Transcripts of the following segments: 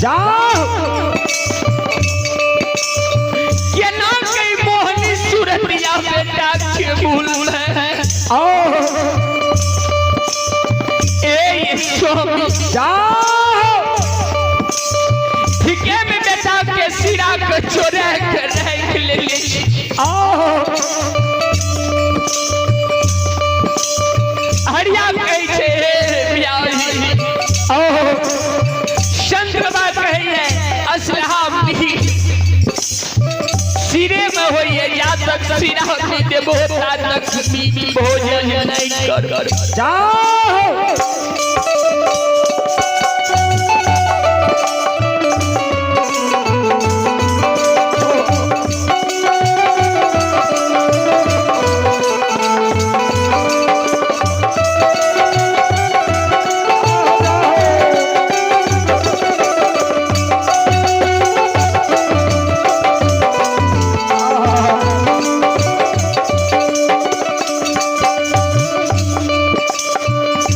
जाओ। केना के मोहनी सूरतिया बेटा के भूल है। आओ। ए स्वामी। जाओ। ठीके में बेटा के सिरा के चोरा के रख ले। आओ। हरिया कहै छै हे बियाही। आओ। संत बाबा कहैये असलहा सिरे में होइए, जा तक सिरा नहीं देबो ता तक भोजन नहीं कर। जाओ।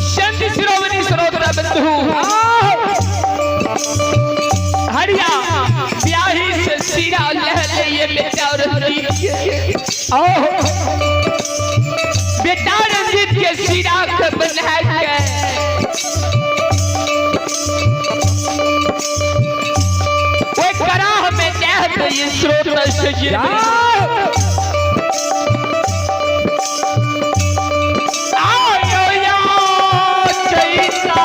संत शिरोमणि सरोदरा बंधु हरिया ब्याही से सिरा लह ले बेटा रंजीत के। आओ। बेटा रंजीत के सिरा के बना के ओए कराह में दह दे ये स्रोत से जे। जाओ। आयो या चैता।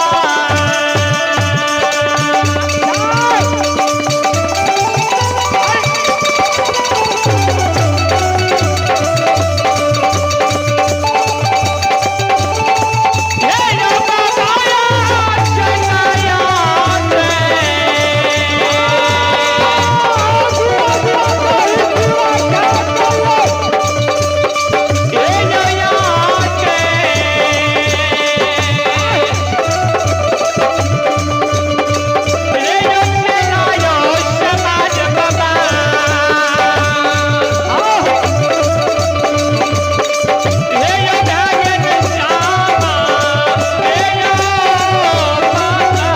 हे यो बाबा चनाया हे यो या हे यो चनायो समाज बाबा। हे यो भगन श्यामा, हे यो माता।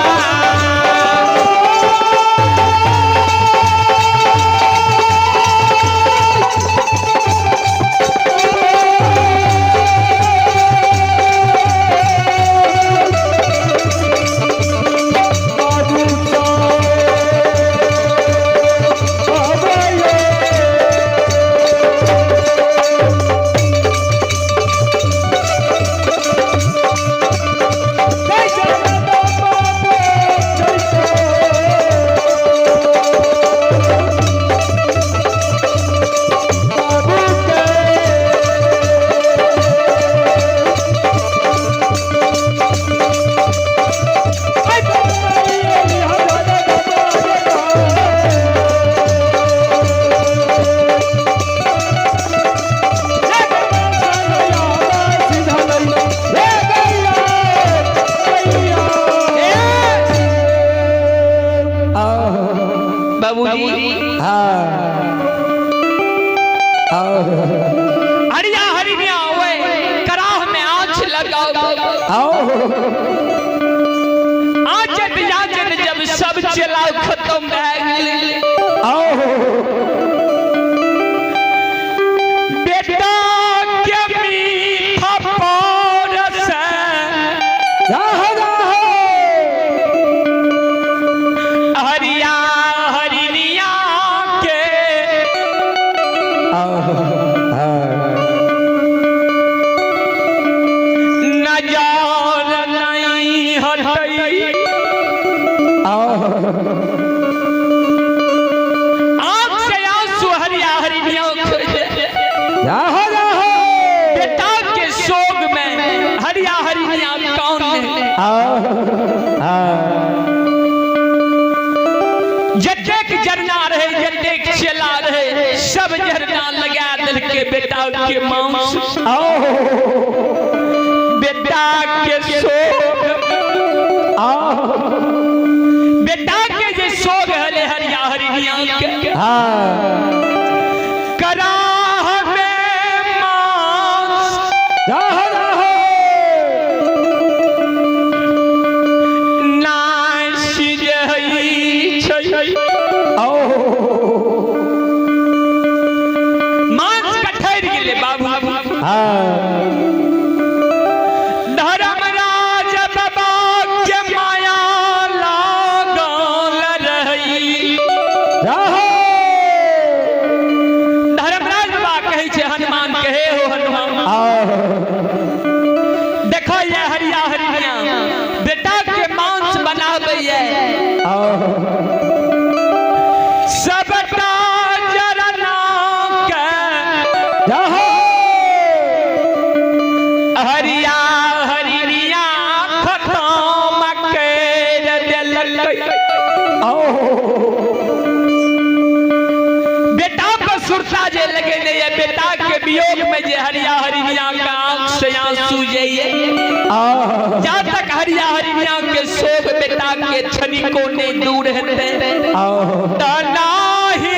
बाबूजी, हरिया हरिया ओए कराह में आँच लगाओ। आँचत जाचत जब सब चलाओ खत्म भए गेल। बेटा के मीठा पौरस हरिया हरिनिया के नजर नहीं हटई। आँख से आंसू हरिया हरिनिया के बेटा के शोक में हरिया हरिनिया कौन है। जतेक जरना रहे, जतेक चला रहे, सब जरना लगा दिल के बेटा के मांस। बेटा के शोक, बेटा के जे शोक हले हरिया हरिनिया के कराह में मांस नाश रहई। मांस कठैर गेलै बाबू। धर्मराज बाबा के माया लागल रही। धर्मराज बाबा कहै छै हनुमान के, हे हो हनुमान, देखो ये हरिया हरिया बेटा के मांस बनाबैये, सबटा जरना के हरिया हरिया खतम कर देलकै। बेटा पर सुरता जे लगेने ये, बेटा के वियोग में जे हरिया हरिया का आंख से आंसू जे ये, जा तक हरिया हरिया के शोक बेटा के क्षणिको नहीं दूर हेतै त नाही।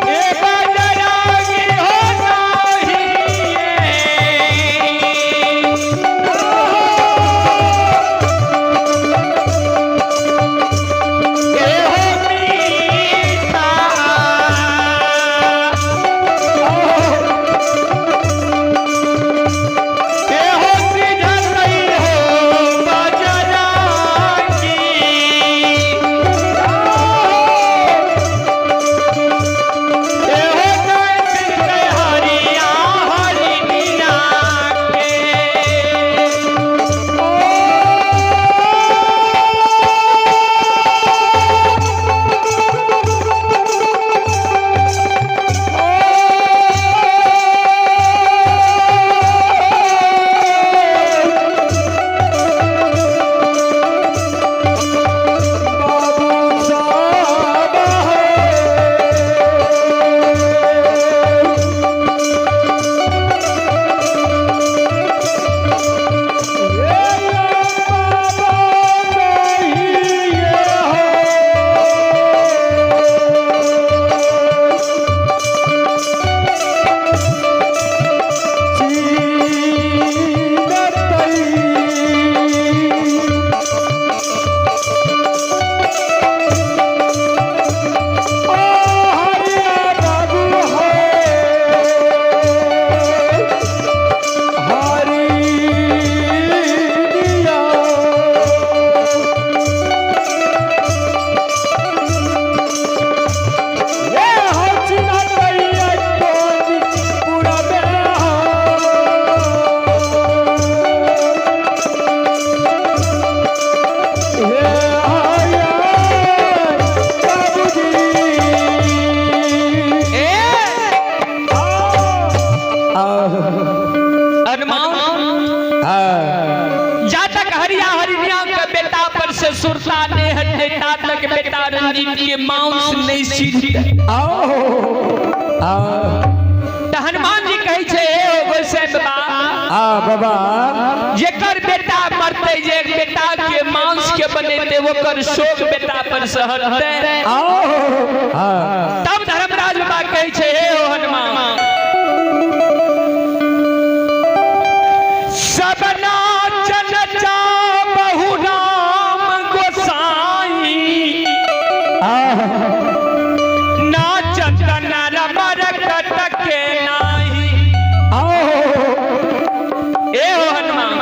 ए बजरंगी हो नाही। ए हो मीठा, ए हो सिझतई हो बजरंगी, ए हो जय हरिया हरिणिया के। ए हनुमान, जा तक हरिया हरिणिया के बेटा पर से सुरता नहीं हटे ता तक बेटा रंजीत के मांस नहीं सीधते। त हनुमान जी कहै छै, हे हो गोसाई बाबा, जेकर बेटा मरते, जे बेटा के मांस के बनेते, ओकर शोक बेटा पर से हटते। तब धर्मराज बाबा कहै छै, हे हो हनुमान, सब नाचन चा बहु राम गोसाई, नाचत नर मर कटके नाही। ए हो हनुमान,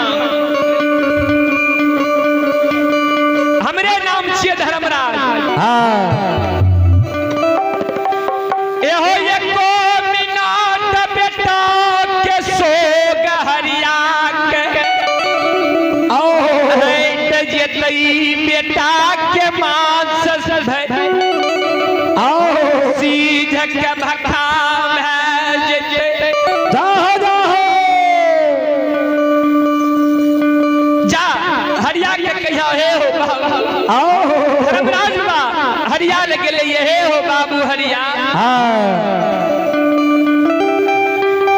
हमरे नाम छियै धर्मराज। एहो एको मिनट बेटा के सोग हरिया के हटि जेतै, बेटा के मांस सीझ के भखा भए जेतै। जा हरिया के कहिया, हे हो बाबू। धर्मराज बा हरिया ले गेलै, हे हो बाबू हरिया,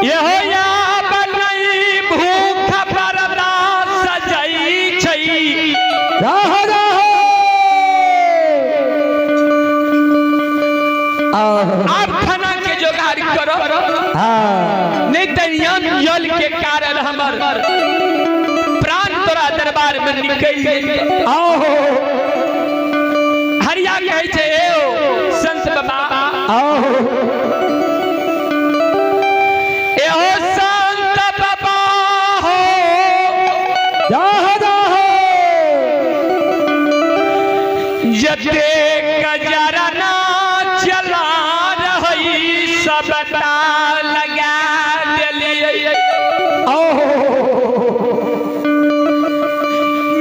एहो या बनई भूख परदा सजई छै। आब खाना के जोगाड़ करो, नहीं तो तनी जल के कारण हमर प्राण तोरा दरबार में निकल गेल। आहो। हरिया कहै छै, हे ओ संत बाबा, आहो। एहो संत बाबा हो, जाहो जाहो। जते कजरना चला रही सबटा लगा देलियै। आहो।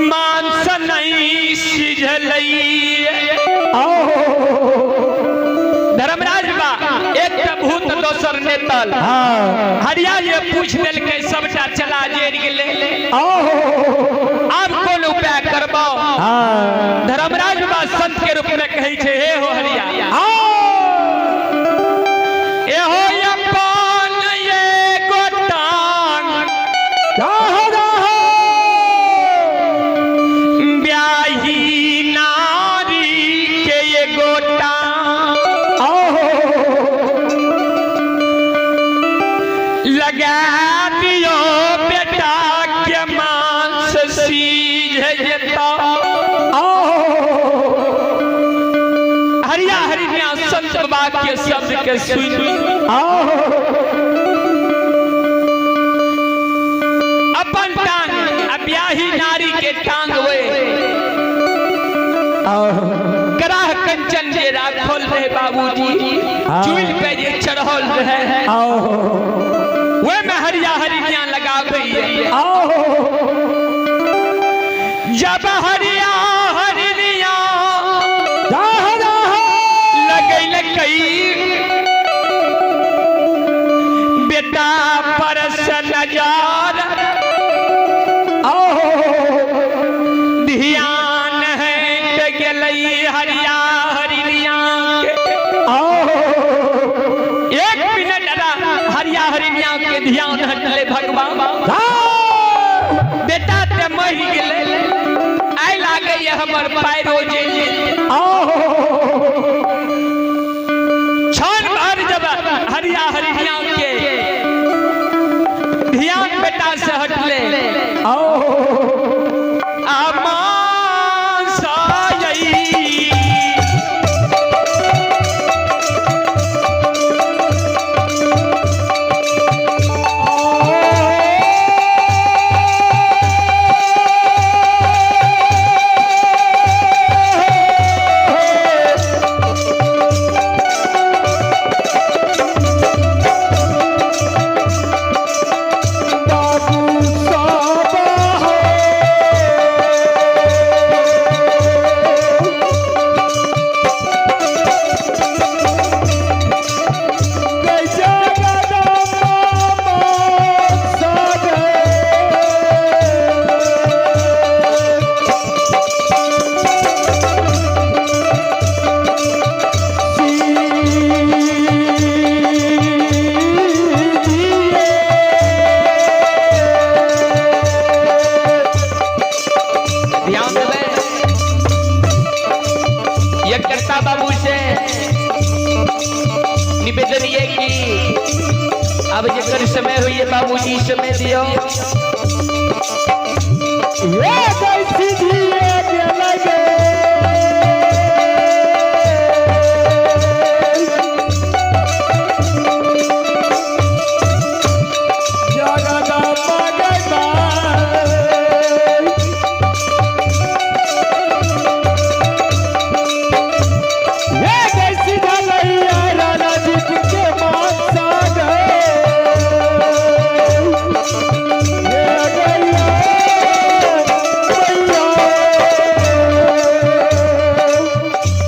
मांस नहीं सिझलै। आहो। धर्मराज बा एक तऽ भूत दोसर नेतल। हाँ। हरिया जे पूछ देलकै सबटा चला जरि गेलै। आहो। आब कोन उपाय करबो? हाँ। धर्मराज बा संत के रूप में कहै छै, हे हो हरिया, एहो अपन एगो टांग जाहो जाहो। ब्याही नारी के एगो टांग आहो। लगा दियो, बेटा के मांस सीझ जेता। आहो। हरिया हरिया संत बाबा के शब्द के सुन आहो। अपन टांग आ ब्याही नारी के टांग वे आहो। ग्राह कंचन जे राखल रहे बाबूजी, चूल पे जे चढ़ल रहे, आहो। वे में हरिया हरिया लगावे। आहो। जब हरिया हरिया जाहो जाहो। लगैलकै, बेटा परस नजर, आहो। ध्यान हट गेलै हरिया हरिया के। आहो। एक मिनट हरिया हरिया के ध्यान हटले भगवान, बेटा ते मरि गेलै, आइ लागैए हमर पैरो जे आहो। क्षण भर जब हरिया हरिया के ध्यान बेटा से हटले, आहो। आमासाई बाबू साहब हो। कैसे गदमा सागर। ध्यान देबै ये कर्ता बाबू से निवेदन ये कि अब जेकर समय होइए बाबूजी समय दियो। ये कैसी दिए गेलै। जगदम्बा गै माई। ये कैसी ढलैया राणा जी के माता गए। ये गैया मैया।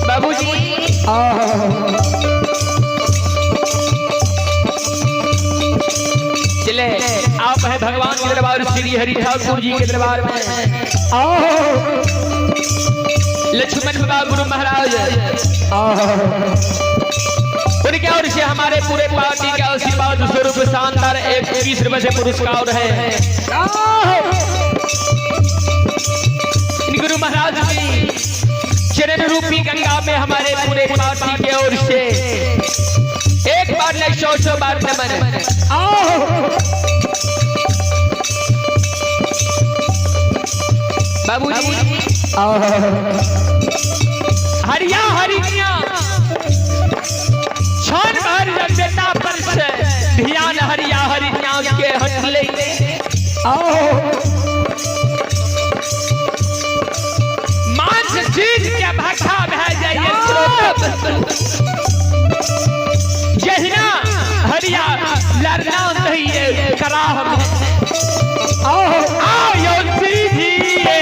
बाबूजी आहा। चले आप है भगवान के दरबार श्री हरि ठाकुर जी के दरबार में। आहो। लक्ष्मण बाबा गुरु महाराज आहा। उनके और से हमारे पूरे पार्टी के आशीर्वाद स्वरूप शानदार 21 रुपए से पुरस्कार है। आहो। इन गुरु महाराज की चरण रूपी गंगा में हमारे पूरे पार्टी के ओर से एक बार नहीं 100 100 बार नमन। आहो। बाबूजी हरिया हरिया क्षण भर जब बेटा पर से ध्यान हरिया हरिया के हटले, मांस चीज के भखा भए जाइए। जहिना हरिया लड़ना नहीं है कराह में आओ यो सीधिए।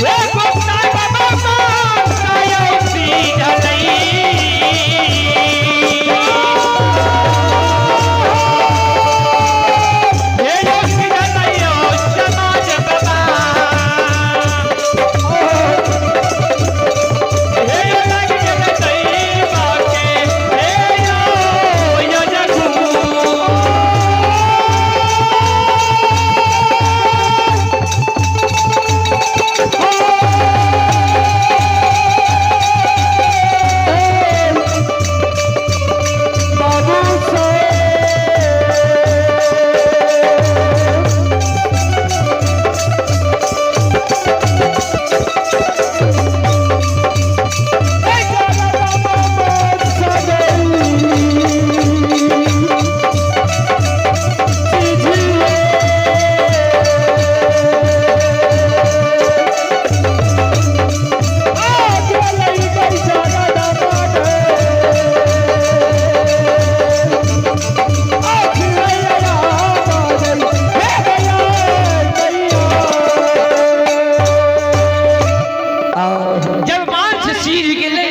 ये गुप्ता बाबा मां यो सीधलई। हे यो सीधलई यो समाज बाबा। हे यो लग जगतई बाके, हे यो यो जगू। बाबू से जब मांस सीझ गेलै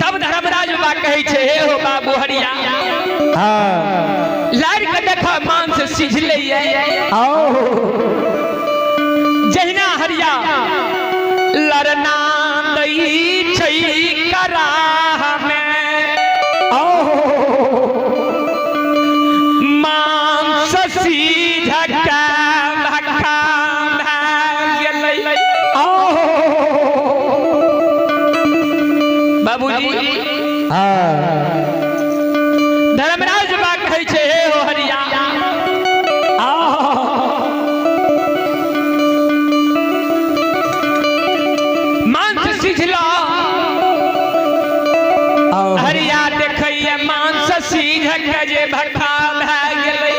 तब धर्मराज बाबा कहै छै, हे हो बाबू हरिया, लारि के देख मांस सिझलै। जहिना हरिया लड़ना दै छै कराह में, मांस सीझ के भखा भए गेलै। बाबूजी धर्मराज बाबा कहै छै, हे हो हरिया, मांस सिझला। हरिया देखैया मांस सीझ के जे भखा भए गेलै।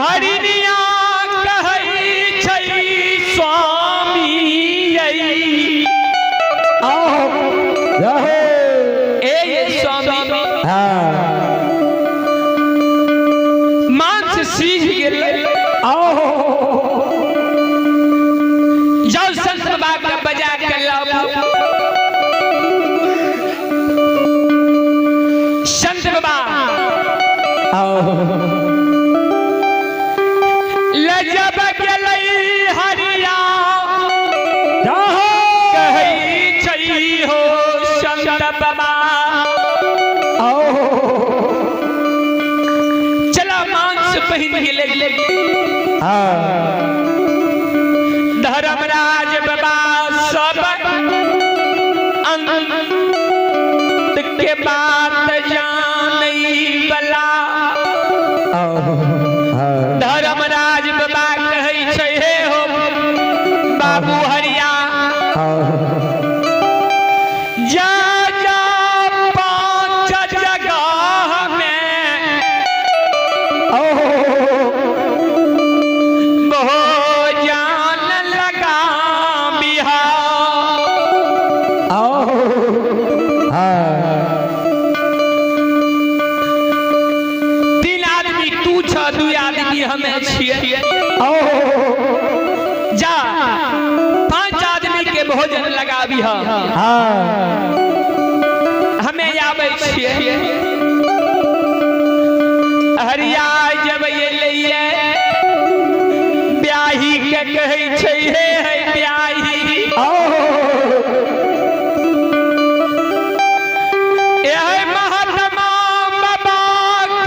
हरिनिया कहै छै स्वामी ए स्वामी, मांस सीझ गेलै। जाउ संत बाबा के बजा के लाबू। संत बाबा लजब गेलै। हरिया कहै छै हो संत बाबा, चला मांस पहिन गेलै। धर्मराज बाबा सब अंत के बात जानै बला। धर्मराज बाबा कहै छै, हे हो बाबू हरिया, जा जा पांच जगह में भोजन लगा बिहार। तीन आदमी तू छ, दू आदमी हमे छियै। जा पांच आदमी के भोजन लगाबी, हमे आबै छियै। हरिया जब एलैये ब्याही के कहै छै, हे हे ब्याही, एहे महात्मा बाबा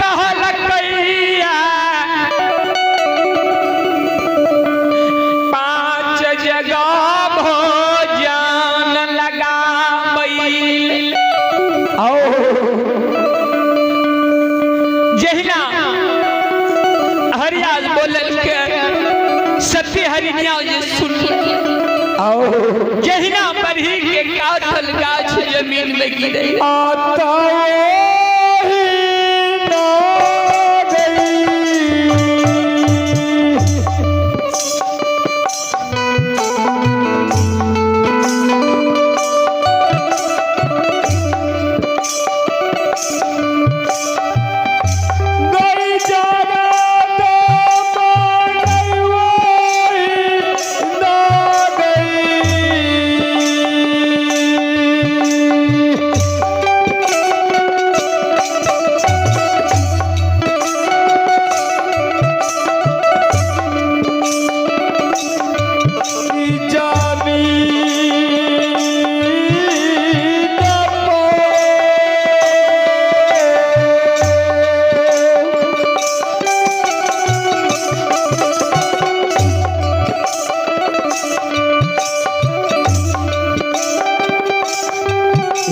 कहलकैया जहिना हरिया बोलल के सत्य हरिनिया जे सुन, जहिना बरही के काटल गाछ जमीन में गिरे, आता ही ना गई। गई जाना तो मानई वही ना गई। जानी न पाए।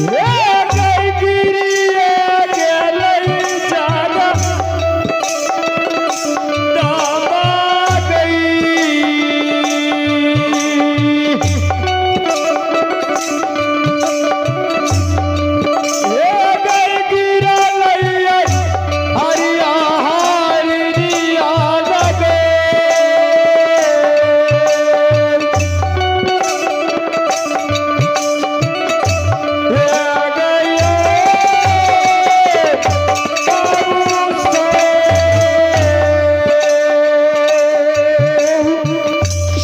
हे गई गिरिये गेलई जाना दामा गई। हे गई गिरा लई हरिया हरिया लगे। हे गई बाबू से।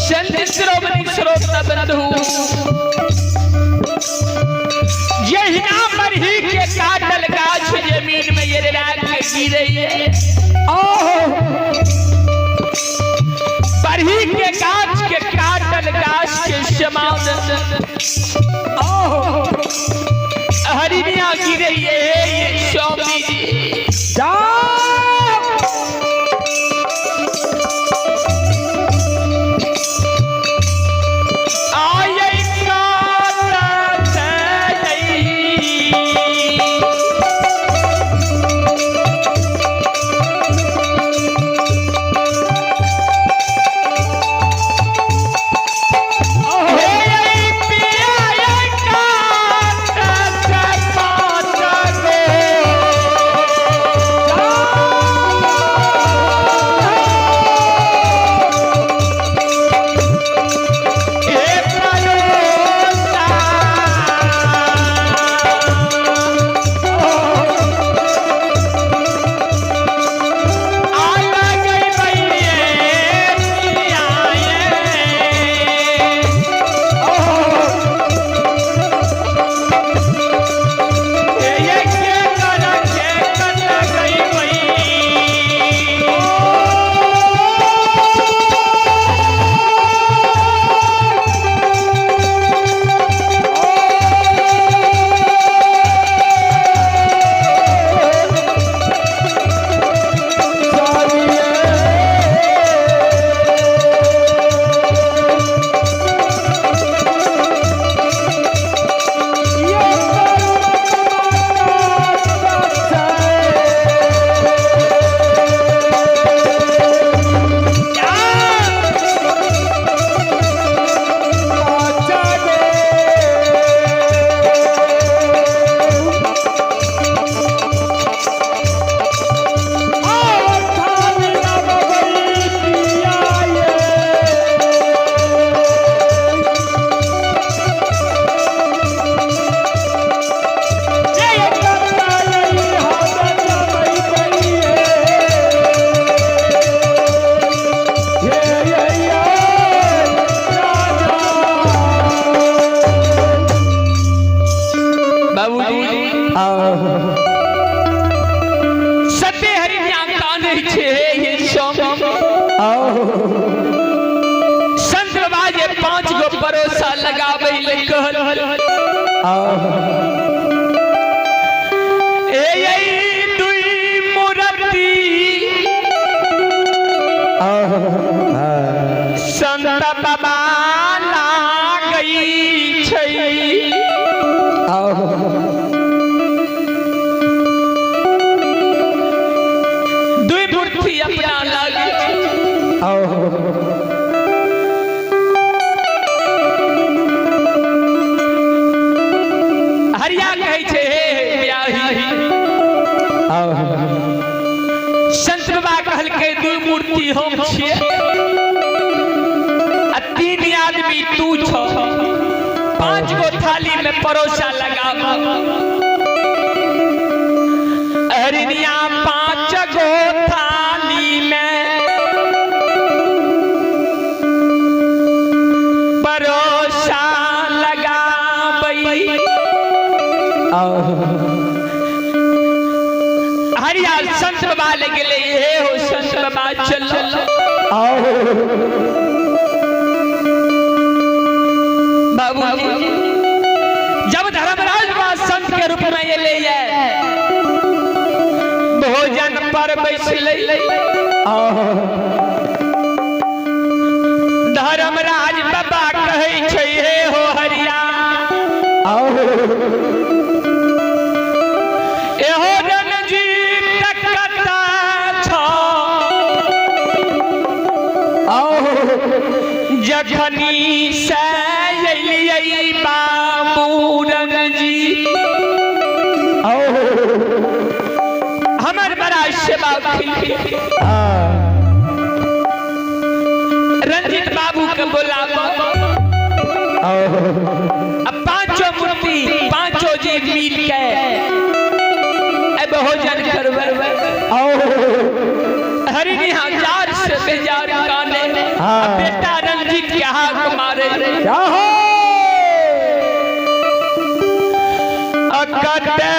संत श्रोमणी श्रोता बंधु, जहिना बरही के काटल गाछ जमीन में ये राख के गिरे, बरही के गाछ के काटल गाछ के समान हरिनिया गिरे ये स्वामी जी। जा आये काटत नहीं। हे पिया काटत पाँच गो। हे परोसा। आ गई भैये पियाए। ये के कर के कट गई भई। बाबूजी, सत्य हरिनिया कानै छे ये स्वामी। संत बाबा जे 5 गो परोसा लगाबै ले कहल, ए ये दुई मूर्ति संत बाबा लागै छै। हरिया कहै छै, हे हे ब्याही। संत बाबा कहलकै, दू मूर्ति हम छियै आ 3 आदमी तू छौ, 5 गो थाली में परोसा लगाब। हरिनिया 5 गो थाली में परोसा लगाबै। हरिया संत बाबा ले गेलै, हे हो संत बाबा चलो। बाबूजी, जब धर्मराज बाबा संत के रूप में एलै ये, भोजन पर बैसलै। धर्मराज बाबा कहै छै, हे हो हरिया, एहो रणजीत कतऽ छौ? जखनी से एलियै बाबू रणजीत, हमर बड़ा सेवा केलकै। रंजीत बाबू के बोलाब। अब पांचों मूर्ति, पांचों जी मिल के अब भोजन करबै। हरिणी हजार से बेजार काने, अब बेटा रंजीत के हाथ मारे। अकते